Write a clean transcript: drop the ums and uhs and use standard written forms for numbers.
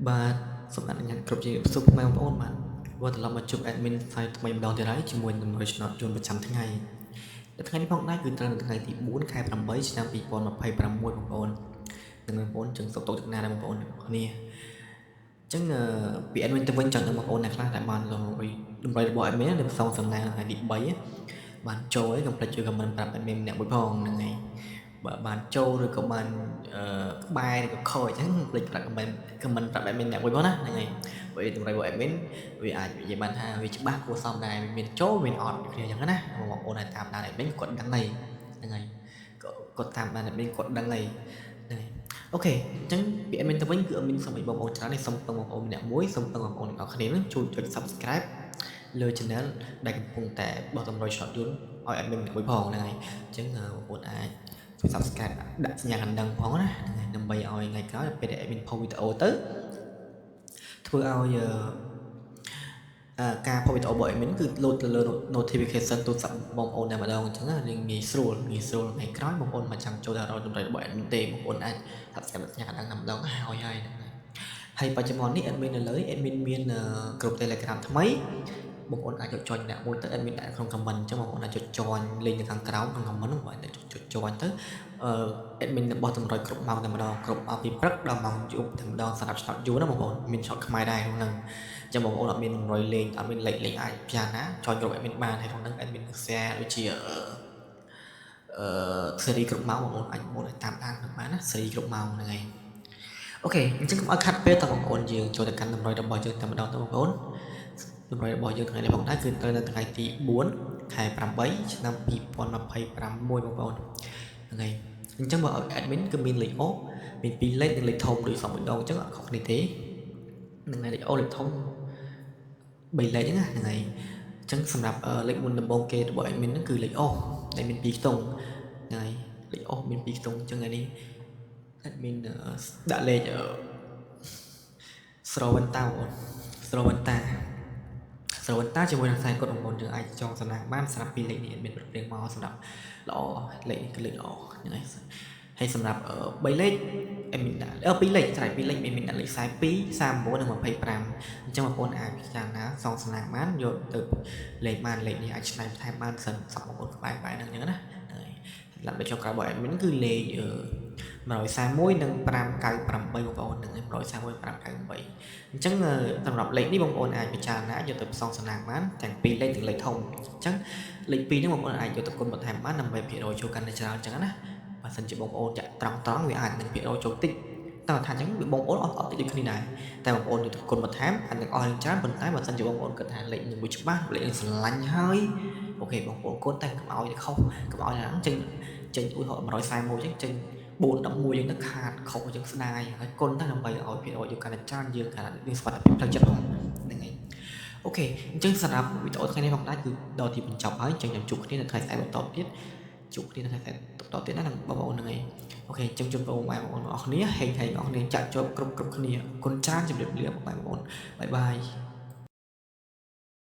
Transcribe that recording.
បាទសូមអនុញ្ញាតគ្រប់ជំរាបសួរពុកម៉ែបងប្អូនបាទវិលត្រឡប់មកជួប admin ផ្សាយថ្មីម្ដងទៀតហើយជាមួយនឹងតម្រុយឆ្នោតយន្តប្រចាំថ្ងៃនៅថ្ងៃនេះផងដែរគឺត្រូវនៅថ្ងៃទី4ខែ8ឆ្នាំ2026បងប្អូននិងបងប្អូនចឹងសុខទុក្ខទាំងណាដែរបងប្អូនទាំងគ្នាអញ្ចឹងពី admin ទៅវិញចង់ដឹងបងប្អូនអ្នកខ្លះដែលបានតម្រុយរបស់ admin នៅផ្សងសំណាងថ្ងៃទី3បានចូលហើយកុំភ្លេចជួយ comment ប្រាប់ admin ម្នាក់មួយផងហ្នឹងហើយបើបានចូលឬក៏បានក្បែរឬក៏ខូចអញ្ចឹងភ្លេចប្រាប់ comment ប្រាប់ admin អ្នកមួយផងណាហ្នឹងហើយព្រោះតម្រុយរបស់ admin វាអាចនិយាយបានថាវាច្បាស់គួរសមដែរវាមានចូលមានអត់គ្នាអញ្ចឹងណាបងប្អូនដែលតាមដាន admin គាត់ដឹងហើយហ្នឹងហើយគាត់តាមដាន admin គាត់ដឹងហើយហ្នឹងហើយ OK អញ្ចឹងពី admin ទៅវិញគឺអត់មានសូមឲ្យបងប្អូនច្រើនទេសូមពឹងបងប្អូនម្នាក់មួយសូមពឹងបងប្អូនទាំងអស់គ្នានឹងជួយចុច subscribe លើ channel ដែលកំពុងតែបោះតម្រុយឆ្នោតយន្តឲ្យ admin ម្នាក់មួយផងហ្នឹងហើយអញ្ចឹងបងប្អូនអាចជួយ subscribe ដាក់សញ្ញាកណ្ដឹងផងណាហ្នឹងហើយដើម្បីឲ្យថ្ងៃក្រោយពេលដែល admin ផុសវីដេអូទៅធ្វើឲ្យការផុសវីដេអូរបស់ admin គឺលោតទៅលើ notification ទូរស័ព្ទបងប្អូនតែម្ដងអញ្ចឹងណាងាយស្រួលងាយស្រួលថ្ងៃក្រោយបងប្អូនមិនចាំចូលទៅរកតម្រុយរបស់ admin ទេបងប្អូនអាច subscribe សញ្ញាកណ្ដឹងតែម្ដងហើយហើយហ្នឹងហើយហើយបច្ចុប្បន្ននេះ admin នៅលើ admin មានក្រុម Telegram ថ្មីបងប្អូនអាចចុច join អ្នកមួយទៅ admin ដាក់ក្នុង comment អញ្ចឹងបងប្អូនអាចចុច join លេងនៅខាងក្រោមក្នុង comment ហ្នឹងបងអាចចុច join ទៅអឺ admin នឹងបោះតម្រុយគ្រប់ម៉ោងតែម្ដងគ្រប់ម៉ោងពីព្រឹកដល់ម៉ោងយប់តែម្ដងសម្រាប់ឆ្នោតយួនណាបងប្អូនមានឆ្នោតខ្មែរដែរក្នុងហ្នឹងអញ្ចឹងបងប្អូនអត់មានតម្រុយលេងអត់មានលេខលេងអាចពិចារណា join ក្រុម admin បានហើយក្នុងហ្នឹង admin នឹង share ដូចជាអឺ series គ្រប់ម៉ោងបងប្អូនអាចបងប្អូនអាចតាមដាននឹងបានណា series គ្រប់ម៉ោងហ្នឹងឯង OK អញ្ចឹងកុំឲ្យខាត់ពេលតបងប្អូនយើងចូលទៅកាន់តម្រុយរបស់យើងតែម្ដងទៅបងប្អូនតម្រុយរបស់យើងថ្ងៃនេះផងដែរគឺត្រូវនៅថ្ងៃទី4ខែ8ឆ្នាំ2026បងប្អូនហ្នឹងហើយអញ្ចឹងបើ admin គឺមានលេខអូមាន2លេខនិងលេខធំដូចសពមួយដងអញ្ចឹងអត់ខុសគ្នាទេហ្នឹងហើយលេខអូលេខធំ3លេខហ្នឹងណាហ្នឹងហើយអញ្ចឹងសម្រាប់លេខមុនដំបូងគេរបស់ admin ហ្នឹងគឺលេខអូដែលមាន2ខ្ទង់ហ្នឹងហើយលេខអូមាន2ខ្ទង់អញ្ចឹងថ្ងៃនេះ admin ដាក់លេខស្រវ៉ិនតាបងប្អូនស្រវ៉ិនតាស្រវ៉ិនតាជាមួយនឹងខ្សែកុដបងប្អូនយើងអាចចងសំណាងបានសម្រាប់ពីរលេខនេះ admin ប្រព្រៀងមកសម្រាប់ល្អលេខនេះគឺលេខល្អហ្នឹងហើយហើយសម្រាប់3លេខ admin ដាក់2លេខស្រ័យ2លេខ admin ដាក់លេខ42 39និង25អញ្ចឹងបងប្អូនអាចពិចារណាសងសំណាងបានយកទៅលេខបានលេខនេះអាចឆ្នៃបន្ថែមបានសិនសក់បងប្អូនក្បែរក្បែរហ្នឹងអញ្ចឹងណាហ្នឹងហើយសម្រាប់លេខចុងក្រោយរបស់ admin គឺលេខ141និង598បងប្អូនហ្នឹង141 598អញ្ចឹងសម្រាប់លេខនេះបងប្អូនអាចពិចារណាយកទៅផ្សងសំណាងបានទាំងពីរលេខទាំងលេខធំអញ្ចឹងលេខ2ហ្នឹងបងប្អូនអាចយកទៅគុណបន្ថែមបានដើម្បីភាគរយចូលកាន់តែច្រើនអញ្ចឹងណាបើសិនជាបងប្អូនចាក់ត្រង់ត្រង់វាអាចនឹងភាគរយចូលតិចតែថាអញ្ចឹងវាបងប្អូនអត់អត់តិចដូចគ្នាដែរតែបងប្អូនយកទៅគុណបន្ថែមអាចនឹងអស់ច្រើនប៉ុន្តែបើសិនជាបងប្អូនគិតថាលេខនឹងមួយច្បាស់លេខនឹងស្រឡាញ់ហើយ OK បងប្អូនគុណតែកុំឲ្យខុសកុំឲ្យហ្នឹងចេញចេញឧទាហរណ៍141អញ្ចឹងចេញ4 11អញ្ចឹងទៅខាតខុសអញ្ចឹងស្ដាយហើយគុណទៅដើម្បីឲ្យភាគរយយកកាន់តែច្រើនយើងកាន់តែមានសុវត្ថិភាពផ្លូវចិត្តផងហ្នឹងហើយ OK អញ្ចឹងសម្រាប់វីដេអូថ្ងៃនេះផងដែរគឺដល់ទីបញ្ចប់ហើយអញ្ចឹងខ្ញុំជួបគ្នានៅថ្ងៃស្អែកបន្តទៀតជួបគ្នានៅថ្ងៃស្អែកបន្តទៀតណាបងប្អូនហ្នឹងហើយ OK អញ្ចឹងជូនបងប្អូនអរគ្នាហេងហេងអរគ្នាចាក់ជាប់គ្រប់គ្រប់គ្នាគុណច្រើនជម្រាបលាបងប្អូន bye bye.